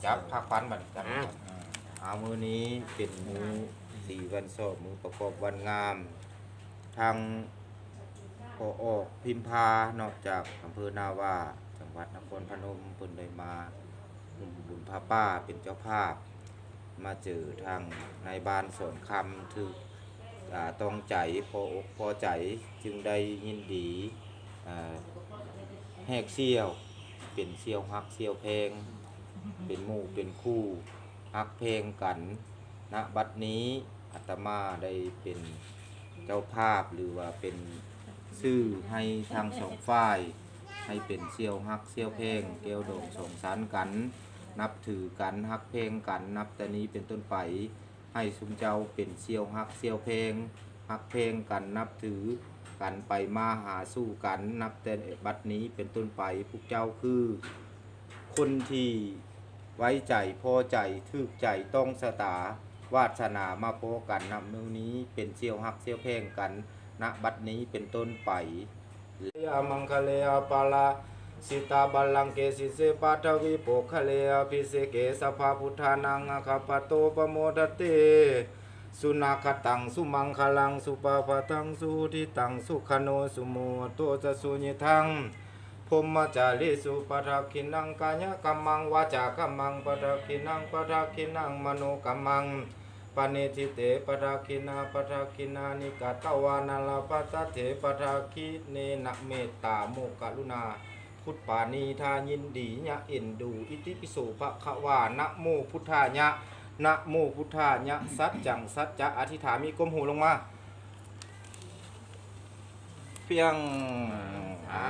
ຈັບພາກຝັນບັດນີ້ ຈັບ ອ້າວ ອ່າ ມື້ນີ້ເປັນມື້ດີວັນຊອກ ມື້ປະກອບວັນງາມ ທາງພໍ່ອອກພິມພາເນາະ ຈາກອຳເພີນາຫວ້າ ຈັງຫວັດນະຄອນພະນົມ ເພິ່ນໄດ້ມາຮ່ວມບຸນຜ້າປ່າເປັນເຈົ້າພາບ ມາເຈີທາງນາຍບ້ານສອນຄຳ ຖືກ ອ່າ ຕ້ອງໃຈ ພໍອົກພໍໃຈ ຈຶ່ງໄດ້ຍິນດີ ອ່າ ແຫກສ່ຽວ ເປັນສ່ຽວຮັກສ່ຽວແພງ ເປັນໝູ່ເປັນຄູ່ ຮັກແພງກັນ. ນະບັດນີ້ອາດຕະມາໄດ້ເປັນເຈົ້າພາບ ຫຼືວ່າເປັນສື່ໃຫ້ທັງສອງຝ່າຍ ໃຫ້ເປັນສ່ຽວຮັກສ່ຽວແພງ ແກ້ວດອງສອງສັນກັນ ນັບຖືກັນ ຮັກແພງກັນ ນັບແຕ່ນີ້ເປັນຕົ້ນໄປ ໃຫ້ຊຸມເຈົ້າເປັນສ່ຽວຮັກສ່ຽວແພງ ຮັກແພງກັນ ນັບຖືກັນ ໄປມາຫາສູ່ກັນ ນັບແຕ່ບັດນີ້ເປັນຕົ້ນໄປ ພວກເຈົ້າຄືຄົນທີ່ໄວ້ໃຈ ພໍໃຈ ຖືກໃຈ ຕ້ອງຊະຕາ ວາດສະໜາມາພໍ້ກັນ ນະມື້ນີ້ເປັນສ່ຽວຮັກສ່ຽວແພງກັນ ນະບັດນີ້ເປັນຕົ້ນໄປ. ຍາມັງຄະເລ ອະປາລາຊິຕາບັນລັງເກ ສີເສ ປະທະວີໂປກຄະເລ ອະພິເສເກ ສັບພະພຸດທານັງ ອາຄາປະໂຕ ປະໂມດະເຕ ສຸນາຄະຕັງ ສຸມັງຄະລັງ ສຸປະພາຕັງ ສຸຫຸດທິຕັງ ສຸຂະໂນ ສຸໂມຫະໂຕ ຈະສຸຍິທັງ ພົມມະຈາລີສຸ ປະທັກຂິນັງ ກາຍະກຳມັງ ວາຈາກຳມັງ ປະທັກຂິນັງ ປະທັກຂິນັງ ມະໂນກຳມັງ ປະນິທິເຕ ປະທັກຂິນາ ປະທັກຂິນານິ ກະຕະວານາ ລະພັດຕະເຖ ປະທັກຂິເນນະ ເມດຕາ ໂມກະລຸນາ ພຸດປານີທາ ຍິນດີຍະ ເອັນດູ ອິຕິປິໂສ ພະຄະວາ ນະໂມພຸດທາຍະ ນະໂມພຸດທາຍະ ສັດຈັງ ສັດຈະ ອະທິຖາມິ ກົ້ມຫົວລົງມາ ພຽງ ອາ